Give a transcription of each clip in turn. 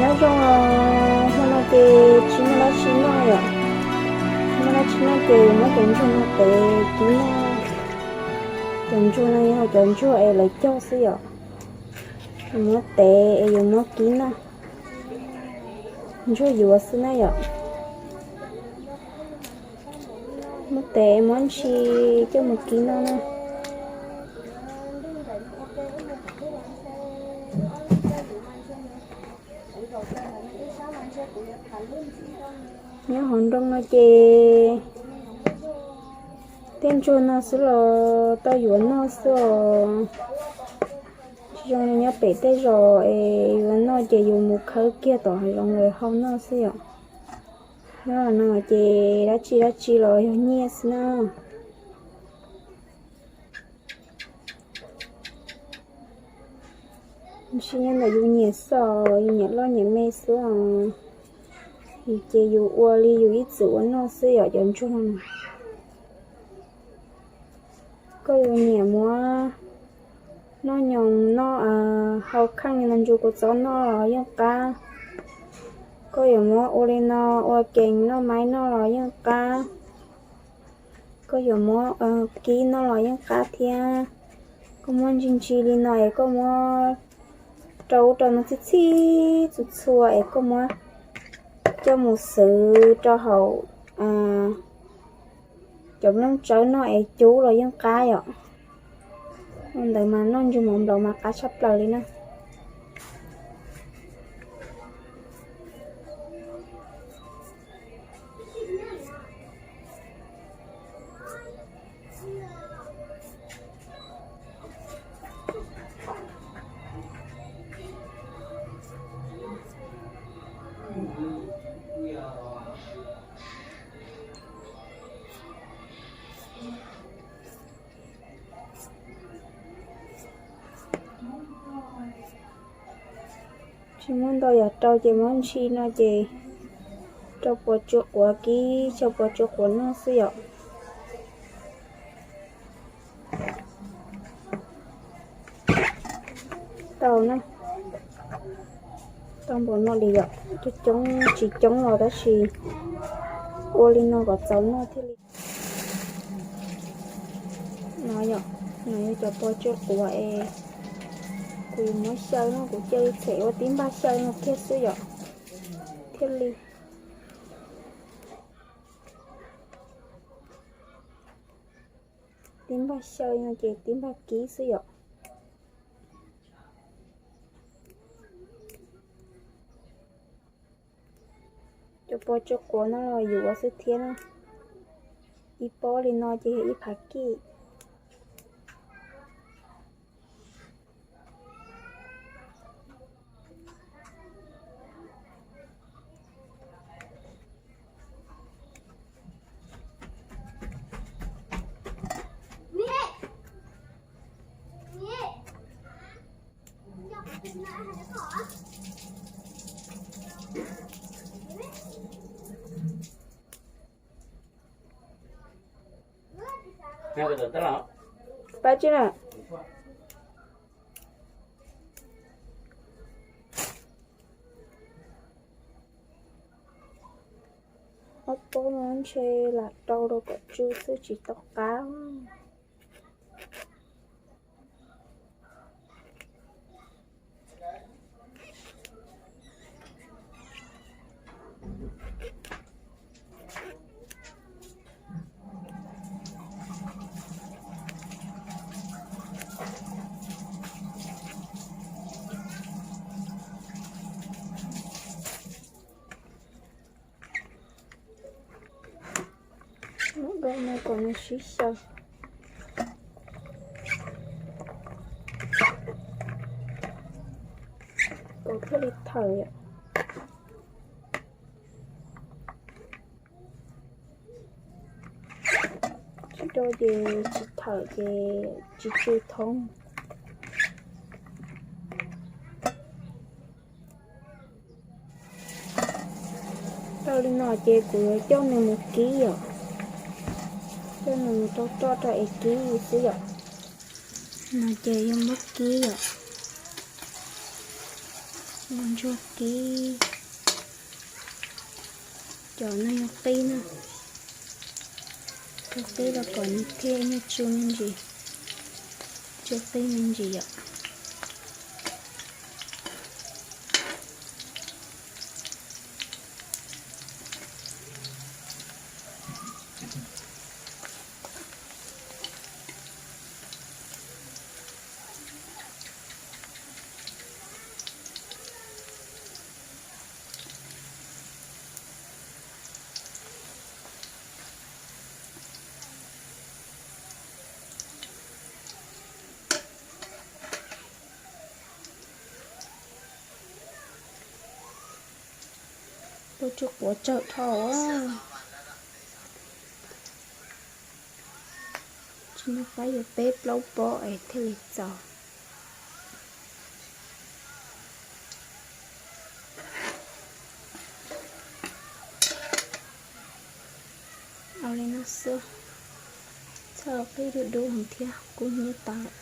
Nyob zoo, hmo no ces tsis muaj dab tsi noj yom. Tsis muaj dab tsi noj ces muab cov ntsuag no tev kib noj. Cov ntsuag no yog cov ntsuag es lawv cog xwb yom. Muab tev es yuav muab kib noj. Ntsuag yuav xwb na yom. Muab tev muab ntshi coj mus kib noj na. Nyob hauv nroog no ces tej ntsuag no xwb los tau yuav noj xwb os. Tsis zoo li nyob pem tej zos es yuav noj ces yus mus khawb kiag tom hav zoov lawv hau noj xwb yom. Nyob no ces dab tsi dab tsi los yog nyiaj xwb na. Ntshi nyob ntawm yus nyiam xwb, yus nyiam loj nyiam me xwb os. Ces yus ua li yus ib txwm ua noj xwb yom cov ntsuag no. Koj yuav nyiam muab noj nyoos noj hau kheej li no ntsuag kua txob noj los yeej qab. Koj yuav muab ua li no ua kees noj maib noj los yeej qab. Koj yuav muab kib noj los yeej qab thiab. Koj muab ntsi ntsi li no es koj muab rau ub rau no txhij txhij txhua txhua es koj muab coj mus xwv rau hauv cov nplooj tsawb noj es cub los yeej qab yom. Ua ntawd mas noj ntsuag mov nplaum mas qab tshaj plaws li na. Tsis muaj ntau yam rau ces muab ntshi no ces rau pos tsua quav kib, rau pos tsua quav noj xwb yom. Tau na, tau npaum no li yom, coob coob tsis coob los tab sis ua li no kom txaus noj thiaj li. No yom, no yog cov pos tsua quav es kuv yuav muab xyaw no, kuv cia li txham ua tib npag xyaw no kiag xwb yom, thiaj li. Tib npag xyaw no ces tib npag kib xwb yom. Cov pos tsua quav no los yuav xwb thiab na. Ib pob li no ces yog ib phav kib. Pab tsi na. Ob pob no ntshe lam rau rau kom tsw xwb tsis tau qab. Muab do no kom nws sib xyaw, kom thiaj li thawm yom. Tsis do ces tsis thawm ces tsis tsw thoob. Tau li no ces kuv yuav coj nws mus kib yom. Coj nws mus rau roj rau es kib xwb yom. No ces yuav muab kib yom. Ntsuag kib, cov no yog qib na, cov qib los kom nws thiaj nyuag tsu me ntsis, tsu qib me ntsis yom. Ua tsis quav tsawg dhau. Tsis noj qab yuav peb plaub pob es thiaj li txaus. Au li no xwb, txhob qib dub dub heev thiab kub hnyiab tas lawm.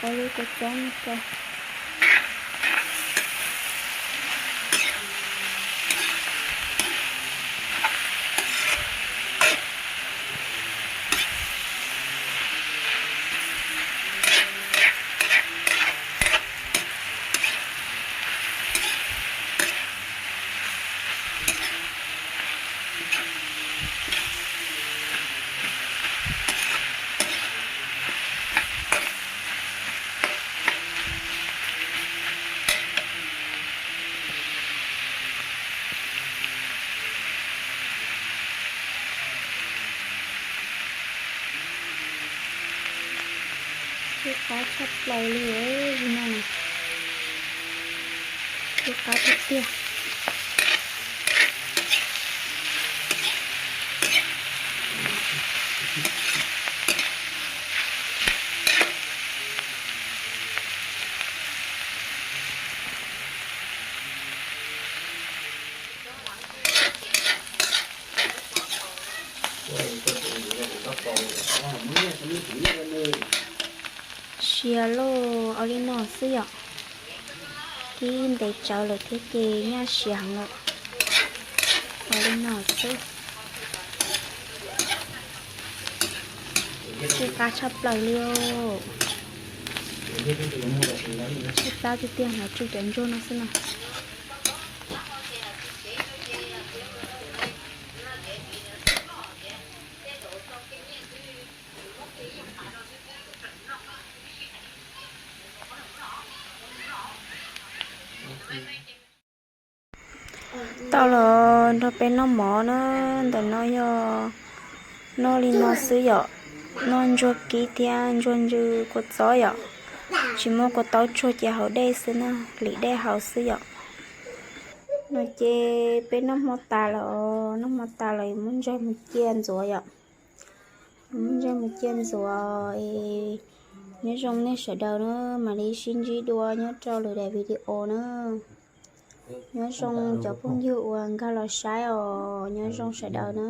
Ua lub kua txob no rau. Siab qab tshaj plaws li, no na, siab qab tiag tiag. Cia lauj, ua li no xwb yom. Kib ntev tsawv lawm thiab ces nyaj siav heev lawm. Ua li no xwb. Tsw qab tshaj plaws li os. Tsw plab tiag tiag, hnav tsw cov ntsuag no xwb na. Tau los nrog peb noj mov na. Ntawm no yog noj li no xwb yom. Noj ntsuag kib thiab ntsuag ntsw kua txob yom. Tsis muaj kua txob tsuag ces haus dej xwb na, lim dej haus xwb yom. No ces peb noj hmo tas lawm, noj hmo tas lawm yuav muab ntseg mus ciaj ntxuav yom. Yuav muab ntseg mus ciaj ntxuav es nyob zoo nej sawv daws na, mam li sib ntsib dua nyob rau lwm daim video na. Nyob zoo cov phooj ywg uas nkag los saib os, nyob zoo sawv daws na.